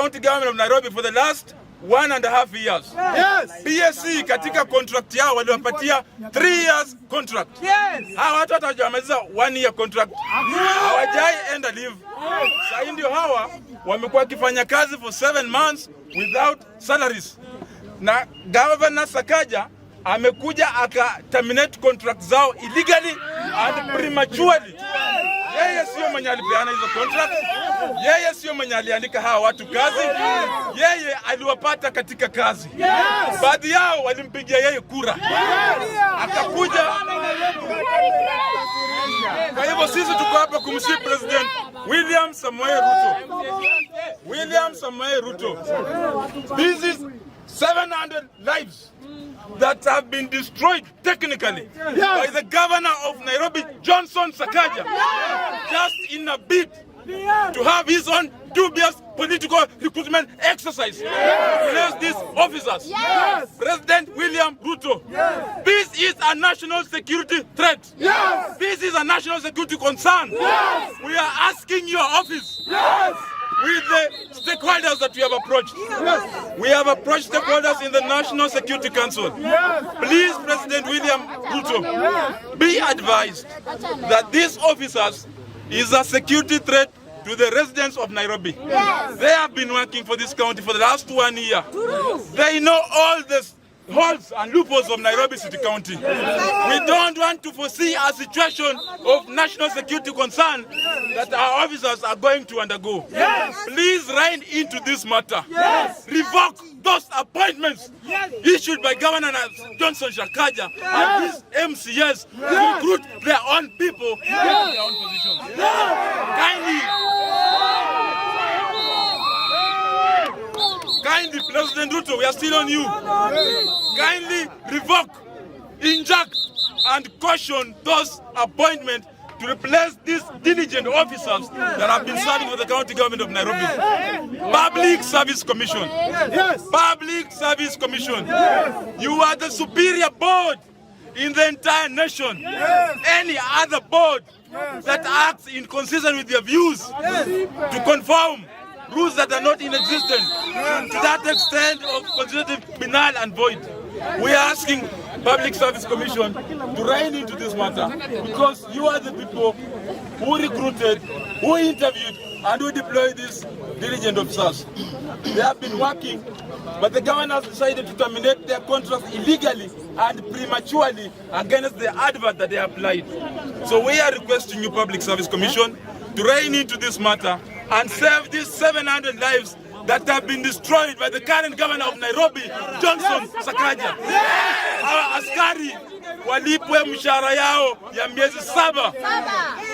County Government of Nairobi for the last 1.5 years. PSC katika contract yao waliwapatia 3 years contract. Hawa watu hata hawajamaliza one year contract. Hawajai enda leave. Sasa ndio hawa wamekuwa wakifanya kazi for 7 months without salaries. Na Governor Sakaja amekuja aka terminate contract zao illegally and prematurely. Yeye sio mwenye alipeana hizo contract, yeye sio mwenye aliandika hawa watu kazi, yeye aliwapata katika kazi. Baadhi yao walimpigia yeye kura, akakuja. Kwa hivyo sisi tuko hapa kumsihi President William Samoei Ruto, William Samoei Ruto, this is 700 lives that have been destroyed technically by the governor of Nairobi, Johnson Sakaja, just in a bid to have his own dubious political recruitment exercise to place these officers. President William Ruto, this is a national security threat. This is a national security concern. We are asking your office with the stakeholders that we have approached. We have approached stakeholders in the National Security Council. Please, President William Ruto, be advised that these officers is a security threat to the residents of Nairobi. They have been working for this county for the last one year. They know all the holes and loopholes of Nairobi City County. We don't want to foresee a situation of national security concern that our officers are going to undergo. Please rein into this matter. Revoke those appointments issued by Governor Johnson Sakaja and his MCAs to recruit their own people into their own positions. Kindly, kindly, President Ruto, we are still on you. Kindly revoke, inject, and caution those appointments to replace these diligent officers that have been serving for the county government of Nairobi. Public Service Commission. Public Service Commission. You are the superior board in the entire nation. Any other board that acts inconsistent with your views to conform rules that are not in existence to that extent of considered be null and void. We are asking Public Service Commission to rein into this matter because you are the people who recruited, who interviewed, and who deployed these diligent officers. They have been working, but the governors decided to terminate their contracts illegally and prematurely against the advert that they applied. So we are requesting you, Public Service Commission, to rein into this matter and save these 700 lives that have been destroyed by the current governor of Nairobi, Johnson Sakaja. Hawa askari walipwe mshahara yao ya miezi 7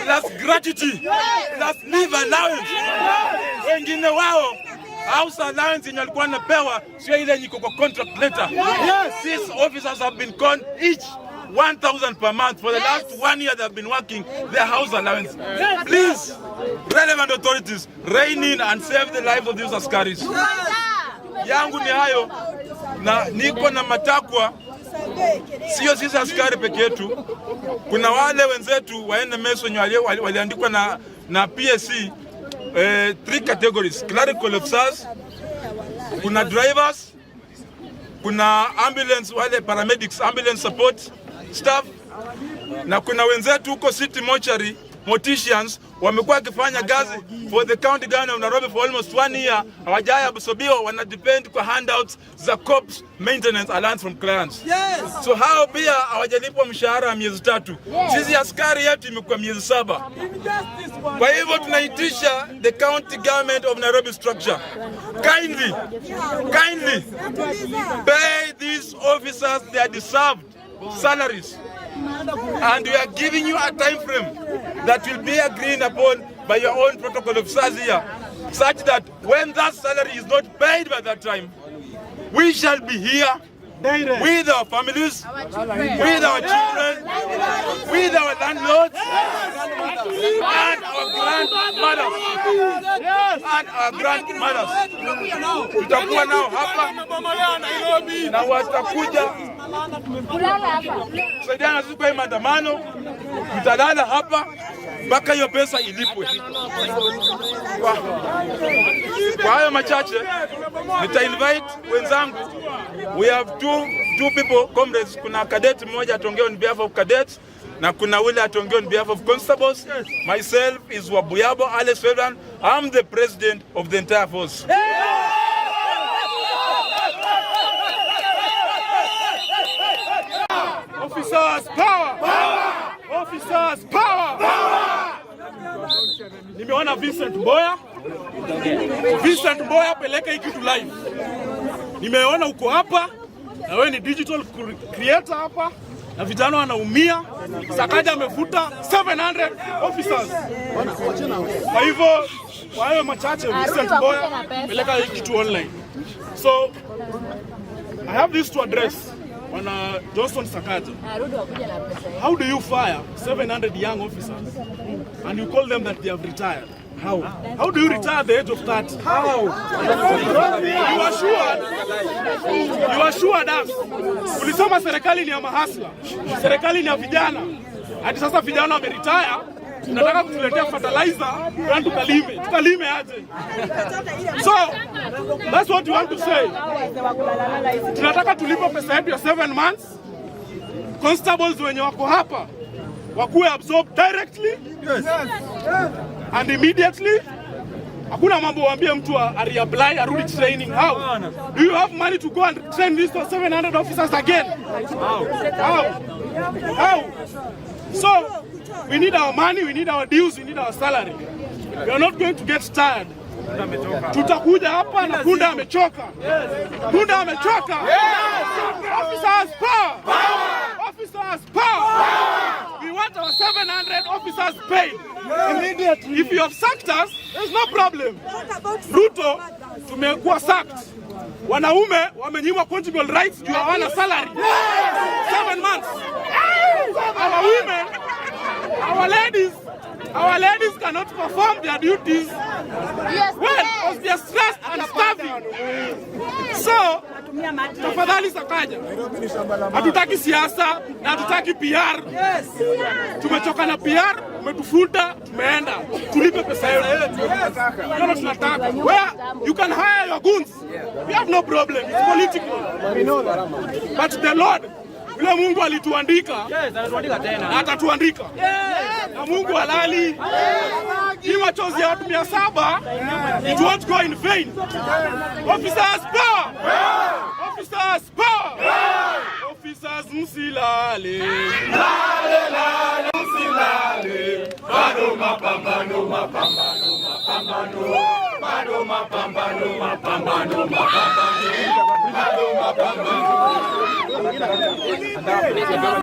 plus gratuity plus leave allowance. Wengine wao house allowance yenye walikuwa wanapewa sio ile yenye iko kwa contract letter. These officers have been conned each 1,000 per month for the last one year they have been working their house allowance. Please, relevant authorities, rein in and save the lives of these askaris. Yangu ni hayo na niko na matakwa, sio sisi askari peke yetu. Kuna wale wenzetu wa NMS wenye waliandikwa na PSC, three categories: clerical officers, kuna drivers, kuna ambulance, wale paramedics, ambulance support staff, na kuna wenzetu huko City Mortuary morticians wamekuwa wakifanya kazi for the county government of Nairobi for almost one year, hawajai absorbiwa, wana depend kwa handouts za corpse maintenance allowance from clients. So hao pia hawajalipwa mshahara wa miezi 3. Sisi askari yetu imekuwa miezi 7. Kwa hivyo tunaitisha the county government of Nairobi structure, kindly, kindly pay these officers their deserved salaries, and we are giving you a time frame that will be agreed upon by your own protocol officers here, such that when that salary is not paid by that time, we shall be here with our families, with our children, with our landlords, and our grandmothers. And our grandmothers. Tutakuwa nao hapa na watakuja kusaidiana na sisi kwa hii maandamano. Tutalala hapa. Mpaka hiyo pesa ilipwe. Kwa hayo machache nita invite wenzangu. We have two people, comrades. Kuna cadet mmoja ataongea on behalf of cadets na kuna ule ataongea on behalf of constables. Myself is Wabuyabo Alex Ferdinand. I'm the president of the entire force. Officers power! Power! Officers power! Power! Nimeona Vincent Mboya. Vincent Mboya, peleka hii kitu live. Nimeona uko hapa na wewe ni digital creator hapa na vijana wanaumia. Sakaja amevuta 700 officers. Kwa hivyo, kwa hayo machache, Vincent Mboya, peleka hii kitu online. So I have this to address Bwana Johnson Sakaja. How do you fire 700 young officers and you call them that they have retired? How? How do you retire at the age of 30? How? You assured us. Ulisema serikali ni ya mahasla, serikali ni ya vijana. Hadi sasa vijana wameretire, tunataka kutuletea fertilizer na tukalime. Tukalime aje? So, that's what you want to say. Tunataka tulipe pesa yetu ya 7 months. Constables wenye wako hapa wakuwe absorbed directly and immediately. Hakuna mambo waambie mtu a reapply arudi training. How? Do you have money to go and train these 700 officers again? How? How? So we need our money, we need our dues, we need our salary. We are not going to get tired. Tutakuja hapa na punda amechoka. Punda amechoka. Officers power! Officers power! We want our 700 officers paid. Immediately. If you have sacked us, there's no problem. Ruto, tumekuwa sacked. Wanaume wamenyimwa conjugal rights juu hawana salary. 7 months. Our women, our ladies cannot perform their duties well because they are stressed and starving. So, tafadhali Sakaja, hatutaki siasa na hatutaki PR. Tumechoka na PR, umetufuta, tumeenda. Tulipe pesa yetu. Ndio tunataka. Where you can hire your goons. We have no problem. It's political. But the Lord, vile Mungu alituandika na atatuandika. Na Mungu halali. Hii machozi ya watu 700, it won't go in vain. Officers power! Officers power! Officers msilale. Lale, lale, msilale. Bado mapambano, mapambano, mapambano. Bado mapambano, mapambano, mapambano. Bado mapambano.